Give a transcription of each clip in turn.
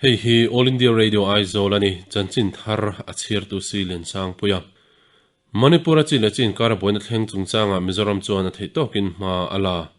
Hei hi All India Radio Aizawl a ni, chanchin thar a chhiartu si Liansangpuia. Manipur-a chi leh chi inkara buaina thleng chungchangah Mizoram chuan a theih tawkin hma a la.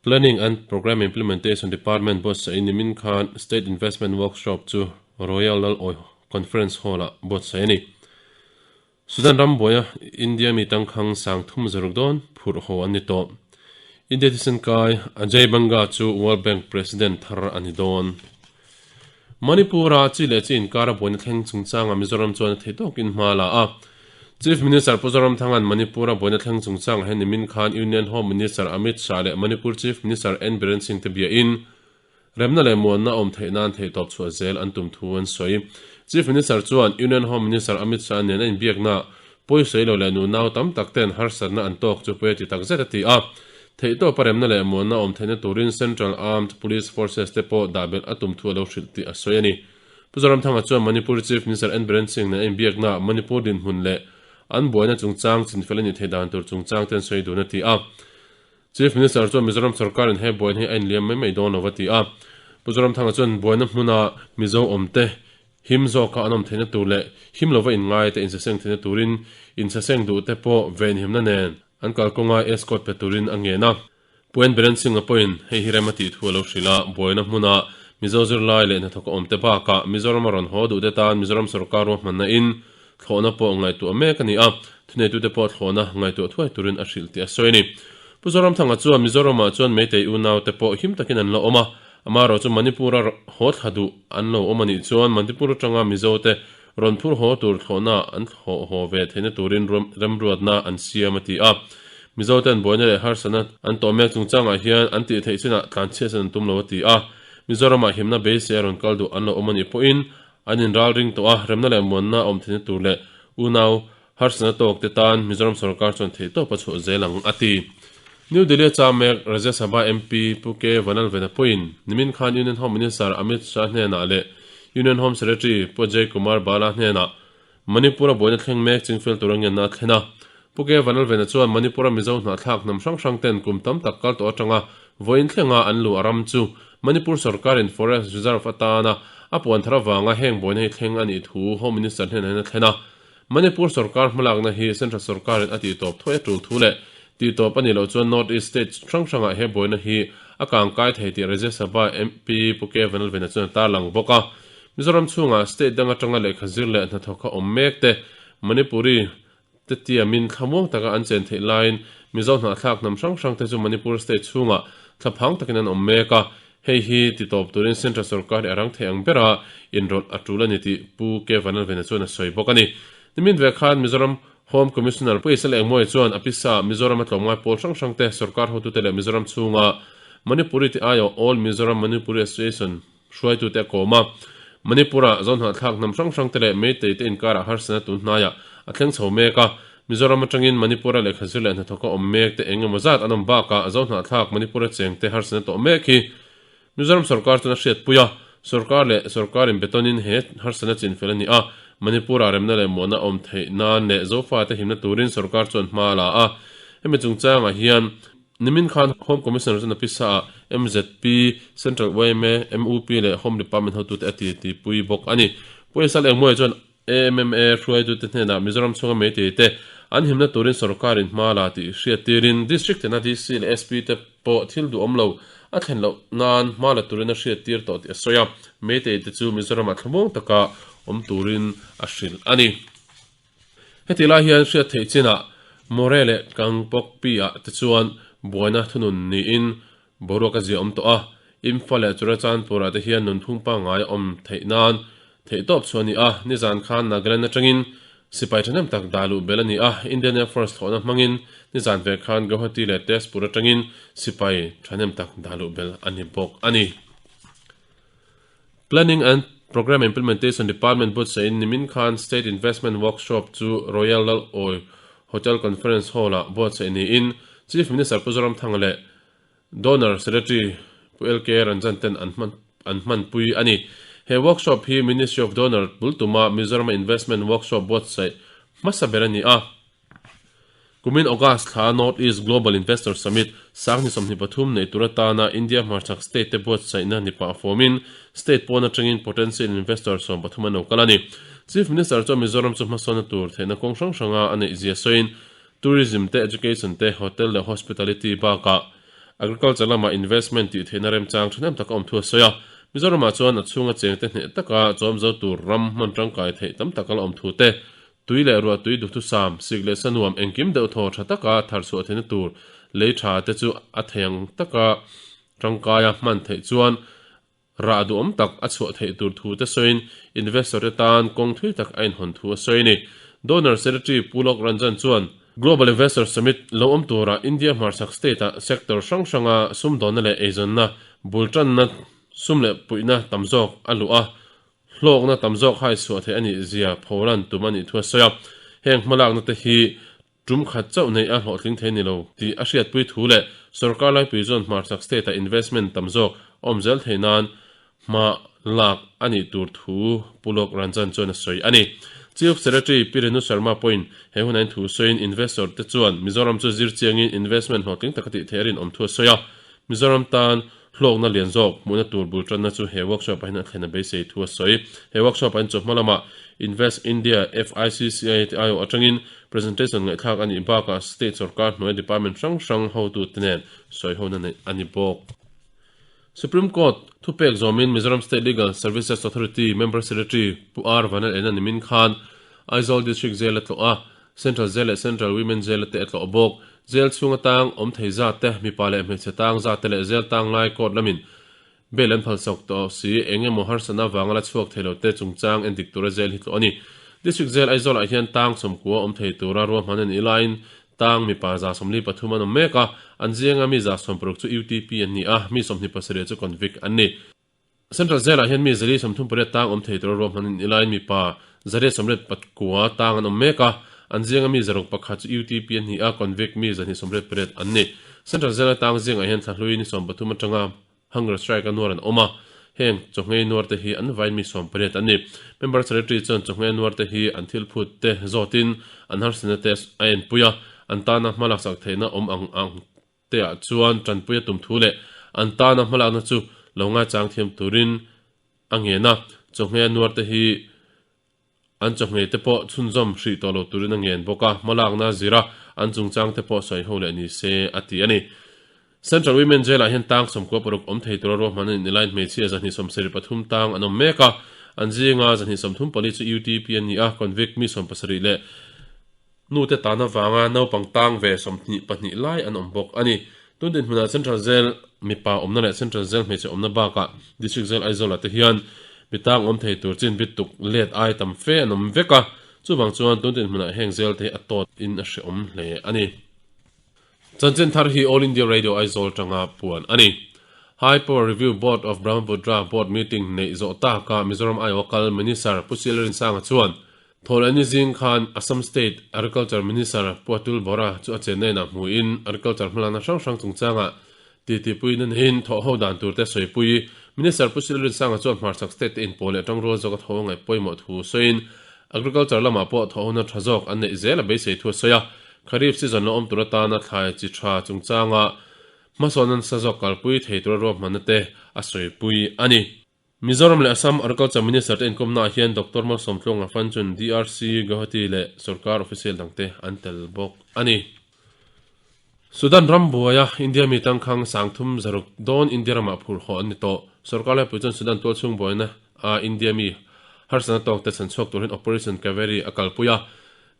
Planning and Programme Implementation Department buatsaih nimin khan State Investment Workshop chu Royal Lal Awi Conference Hall-ah buatsaih a ni. Sudan ram buaia India mi tangkhang sang thum zaruk dawn phurh haw an ni tawh. India thisen kai Ajay Banga chu World Bank President thar a ni dawn. Manipur-a chi leh chi inkara buaina thleng chungchangah Mizoram chuan a thei tawkin hma a la a. Chief Minister Pu Zoramthanga'n Manipur-a buaina thleng chungchangah hian nimin khan Union Home Minister Amit Shah leh Manipur Chief Minister N Biren Singh te biain remna leh muanna awm theih nan theihtawp chhuah zel an tum thu an sawi. Chief Minister chuan Union Home Minister Amit Shah nen a inbiakna pawisawi lo leh nunau tam tak ten harsatna an tawk chu pawi a ti takzet a ti a. Theihtawpa remna leh muanna awm theihna turin Central Armed Police Forces te pawh dah belh a tum thu a lo hrilh tih a sawi a ni. Pu Zoramthanga chuan Manipur Chief Minister N Biren Singh nen a inbiakna Manipur dinhmun leh an buaina chungchang chinfel a nih theih dan tur chungchang te an sawi dun a ti a. Chief Minister chuan Mizoram sorkarin he buaina hi a inliam mai mai dawn lo a ti a. Pu Zoramthanga chuan buaina hmuna Mizo awmte Him zawka an awm theihna tur leh him lova inngaite insaseng theihna turin insaseng duhte pawh venhimna nen an kalkawnga escort pe turin a ngen a. Pu N Biren Singh-a pawhin hei hi rem a tih thu a lo hrilh a, buaina hmuna Mizo zirlai leh hnathawk a awmte bakah Mizorama rawn haw duhte tan Mizoram sorkar ruahmanna in thlawhna pawh ngaihtuah mek a ni a, thuneitute pawh thlawhna ngaihtuah thuai turin a hrilh tih a sawi a ni. Pu Zoramthanga chuan Mizoramah chuan Meitei unaute pawh him takin an la awm a, Amaherawh chu Manipur-a haw thla duh an lo awm a nih chuan Manipur atanga Mizote rawn phur haw tur thlawhna an thlawh haw ve theihna turin remruatna an siam a ti a. Mizoten buaina leh harsatna an tawh mek chungchangah hian an tih theih chinah tlanchhiatsan an tum lo a ti a. Mizoramah himna beisei a rawn kal duh an lo awm a nih pawhin an inral ring tawh a, remna leh muanna awm theihna tur leh unau Harsatna tawk te tan Mizoram sorkar chuan theihtawp a chhuah zel ang, a ti. New Delhi-a cham mek Rajya Sabha MP Pu K Vanlalvena pawhin nimin khan Union Home Minister Amit Shah hnenah leh Union Home Secretary Pu Ajay Kumar Bala hnenah Manipur-a buaina thleng mek chingfel tur a ngenna a thlen a. Pu K Vanlalvena chuan Manipur-a Mizo hnahthlak hnam hrang hrang ten kum tam tak kal tawh atanga vawiin thlenga an luh a ram chu Manipur sorkarin Forest Reserve atana a puan thar avanga heng buaina hi thleng a nih thu Home Minister hnenah hian a thlen a. Manipur sorkar hmalakna hi Central sorkarin a tihtawp thuai a tul thu leh tihtawp a nih loh chuan North East state hrang hrangah he buaina hi a kangkai thei tih Rajya Sabha MP Pu K Vanlalvena chuan a tarlang bawk a. Mizoram chhungah state dang atanga lehkha zir leh hnathawk a awm mek te Manipuri te tiamin thlamuang taka an chen theih laiin Mizo hnahthlak hnam hrang hrang te chu Manipur state chhungah thlaphang takin an awm mek a. Hei hi ti tawp turin Central sorkar hi a rang thei ang bera inrawlh a tul a ni tih Pu K Vanlalvena chuan a sawi bawk a ni. Nimin ve khan Mizoram Home Commissioner Pu Isel Engmawia chuan a pisa Mizoram a tlawmngai pawl hrang hrang te, sorkar hotute leh Mizoram chhunga Manipuri te aiawh All Mizoram Manipuri Association hruaitute a kawm a. Manipur-a Zohnahthlak hnam hrang hrang te leh Meitei te inkarah harsatna tun hnaiah a thleng chho mek a. Mizoram atangin Manipur-a lehkha zir leh hnathawka awm mek te eng emaw zat an awm bakah Zohnahthlak Manipur-a cheng te harsatna tawh mek hi Mizoram sorkar chuan a hriatpui a, sorkar leh sorkarin betonin he harsatna chinfel a ni a, Manipur-ah remna leh muahna awm theih nan leh Zofate himna turin sorkar chuan hma a la a. Hemi chungchangah hian nimin khan Home Commissioner chuan a pisa-ah MZP, Central yma, MUP leh Home Department hotute a titipui bawk a ni. Pu Esal Engmawia chuan AMMA hruaitute hnenah Mizoram chhunga meitei te an himna turin sorkarin hma la tih hriat tirin District tena DC leh SP te pawh thil duhawm lo a thlen loh nan hma la turin a hriat tir tawh tih a sawi a, meitei te chu Mizoramah thlamuang taka awm turin a hrilh a ni. Heti lai hian hriat theih chinah More leh Kangpokpi ah te chuan buaina thunun niin Boruak a ziah awm tawh a, Imphal leh Churachandpur ah te hian nunphung pangngai a awm theih nan theihtawp chu a ni a, nizan khan Nagaland atangin sipai thahnem tak dah luh belh a ni a, Indian Air Force thlawhna hmangin nizan ve khan Guwahati leh Tezpur atangin sipai thahnem tak dah luh belh a ni bawk a ni. Planning and Programme Implementation Department buatsaih in nimin khan State Investment Workshop chu Royal Lal Awi Hotel Conference Hall ah buatsaih niin Chief Minister Pu Zoramthanga leh Donor Secretary Pu LK Ranjan ten an hman an hmanpui a ni. He workshop hi Ministry of Donor bul tuma Mizoram-a Investment Workshop buatsaih hmasa ber a ni a. Kumin August thla North East Global Investor Summit sangni 23 nei tur atana India hmarchhak state te buatsaihna ni pah fawmin state pawn atangin potential investor 13 an lo kal a ni. Chief Minister chuan Mizoram chu hmasawnna tur theihna kawng hrang hranga a neih zia sawiin tourism te, education te, hotel leh hospitality bakah agriculture lama investment tih theihna remchang thahnem taka awm thu a sawi a. Mizoramah chuan a chhunga chengte hneh taka chawm zo tur ram hman tangkai theih tam tak a la awm thu te, Tui leh ruah tui duhthusam, sik leh sa nuam engkim deuh thaw tha taka thar chhuah theihna tur lei tha te chu a thei ang taka tangkaia hman theih chuan rah duhawm tak a chhuah theih tur thu te sawiin investor te tan kawng thui tak a inhawn thu a sawi a ni. Donor Secretary Pu Lok Ranjan chuan Global Investor Summit lo awm tura India hmarchhak state-ah sector hrang hranga sumdawnna leh eizawnna bul tanna sum leh puihna tam zawk a luh a, Hlawkna tam zawk hai chhuah theih a nih zia pholan tum a nih thu a sawi a, heng hmalakna te hi tum khat chauh neih a hlawhtling thei ni lo tih a hriatpui thu leh sorkar laipui chuan hmarchhak state-ah investment tam zawk a awm zel theih nan hma lak a nih tur thu Pu Lok Ranjan chuan a sawi a ni. Chief Secretary Pi Renu Sharma pawhin he hunah in thu sawiin investor te chuan Mizoram chu zir chiangin investment hlawhtling taka tih theih a rinawm thu a sawi a, Mizoram tan Hlawkna lian zawk hmuhna tur bul tanna chu he workshop ah hian a thlen a beisei thu a sawi. He workshop ah hian chawhma lamah Invest India FICCI te aiawh atangin presentation ngaihthlak a nih bakah state sorkar hnuai department hrang hrang hotute nen sawihona neih a ni bawk. Supreme Court thupek zawmin Mizoram State Legal Services Authority Member Secretary Pu R Vanel Ena nimin khan Aizawl District Jail a tlawh a, Central Jail leh Central Women Jail te a tlawh bawk. Jail chhung atang awm thei zat te, mipa leh hmeichhe tang zat te leh jail tang lai court lamin bail an phalsawk tawh si. Eng emaw harsatna avanga la chhuak thei lo te chungchang en dik tura jail hi tlawh a ni. District Jail Aizawl ah hian tang 90 awm thei tura ruahman a nih laiin tang mipa 143 an awm mek a, an zinga mi 16 chu UTP an ni a, mi 27 chu convict an ni. Central Jail-ah hian mi 138 tang awm thei tura ruahman in ilaiin mipa 189 tang an awm mek a, an zinga mi 61 chu UTP an ni a, convict mi 228 an ni. Central Jail-a tang zingah hian thla hlui ni 13 atanga hunger strike-a nuar an awm a, heng chawhngei nuar te hi an vain mi 18 an ni. Member Secretary chuan chawhngei nuar te hi an thil phut te zawtin an harsatna te a enpui a, an tana hmalaksak theihna awm ang ang te ah chuan tanpui a tum thu leh an tana hmalakna chu lo ngaichang thiam turin a ngen a, chawhmeh a nuar te hi an chawhmeh te pawh chhunzawm hrih tawh lo turin a ngen bawk a, hmalakna zira an chungchang te pawh sawi ho leh ni se a ti a ni. Central Women Jail ah hian tang 96 awm thei tura ruahman a nih laiin hmeichhia 173 tang an awm mek a, an zinga 134 chu UTP an ni a, convict mi 70 leh Nute tan avanga naupang tang ve 22 lai an awm bawk a ni. Tun dinhmunah Central Jail mipa awmna leh Central Jail hmeichhe awmna bakah District Jail Aizawl-ah te hian mi tang awm thei tur chin bit tuk let ai tam fe an awm vek a, chuvang chuan tun dinhmunah heng jail te hi a tawt in a hrehawm hle a ni. Chanchin thar hi All India Radio Aizawl tanga puan a ni. High Power Review Board of Brahmaputra Board meeting neih zawh taka Mizoram aiawha kal Minister Pu Sialrinsanga chuan Thawhlehni zing khan Assam State Agriculture Minister Pu Atul Bora chu a chenna inah hmuin Agriculture hmalakna hrang hrang chungchangah titipui na neiin thawhho dan turte sawipui. Minister Pu Sil Rinsanga chuan hmarchhak state te inpawh leh tangrual zawka tho ngaih pawimawh thu sawiin Agriculture lamah pawh thawhhona tha zawk an neih zel a beisei thu a sawi a. Kharif season lo awm tur atana thlai chi tha chungchanga hmasawn nasa zawk kalpui thei tura ruahmanna te a sawipui a ni. Mizoram leh Assam Agriculture Minister te inkawmnaah hian Doctor Malsawmtluanga Fanchun, DRC, Guwahati leh sorkar official dangte an tel bawk a ni. Sudan ram buaia India mi tangkhang sangthum zaruk dawn India ramah phur haw an ni tawh. Sorkar laipui chuan Sudan tualchhung buaina a India mi harsatna tawkte chhanchhuak turin Operation Kaveri a kalpui a.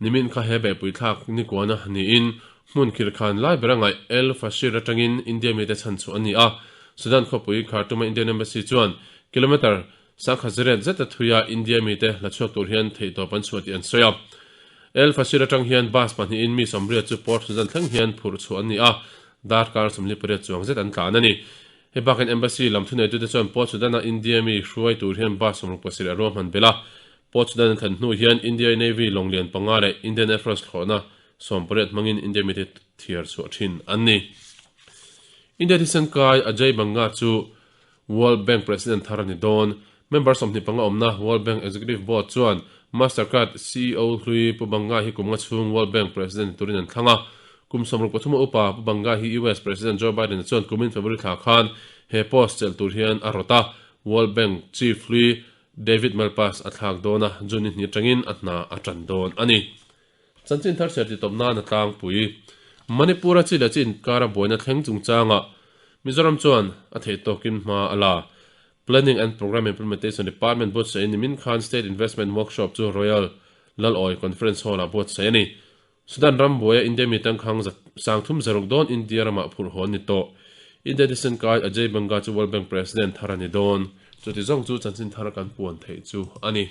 Nimin kha he beihpui thlak nikuana niin hmun khirkhan lai bera ngaih El Fashir atangin India mite chhanchhuah an ni a. Sudan khawpui Khartoum-a Indian Embassy chuan kilometre sangkhat ziriat zeta thuia India mite la chhuak tur hian theihtawp an chhuah tih an sawi a. El Fashir atang hian bus pahnihin mi 80 chu Port Sudan thleng hian phurh chhuah an ni a, darkar 48 chuang zet an tlan a ni. Hei bakin Embassy lam thuneitute chuan Port Sudan-a India mi hruai tur hian bus 67 a ruahman belh a. Port Sudan an thlen hnu hian India Navy lawng lian panga leh Indian Air Force thlawhna 18 hmangin India mite thiar chhuah thin an ni. India thisen kai Ajay Banga chu World Bank President thar a ni dawn. Member 25 awmna World Bank Executive Board chuan Mastercard ceo hlui Pu Banga hi kum nga chhung World Bank President ni turin an thlang a. Kum 63 a upa Pu Banga hi US President Joe Biden-a chuan kumin February thla khan he post chelh tur hian a rawt a. World Bank Chief hlui David Malpass a thlak dawn a, June ni hnih atangin a hna a tan dawn a ni. Chanchin thar chhiar titawp nan a tlangpui. Manipur-a chi leh chi inkara buaina thleng chungchangah Mizoram chuan a theih tawkin hma a la. Planning and Programme Implementation Department buatsaih nimin khan State Investment Workshop chu Royal Lalawi Conference Hall-ah buatsaih a ni. Sudan ram buaia India mi tangkhang 330 dawn India ramah phurh hawn ni tawh. India thisen kai Ajay Banga chu World Bank President thar a ni dawn. Chuti zawng chu chanchin thar kan puan theih chu a ni.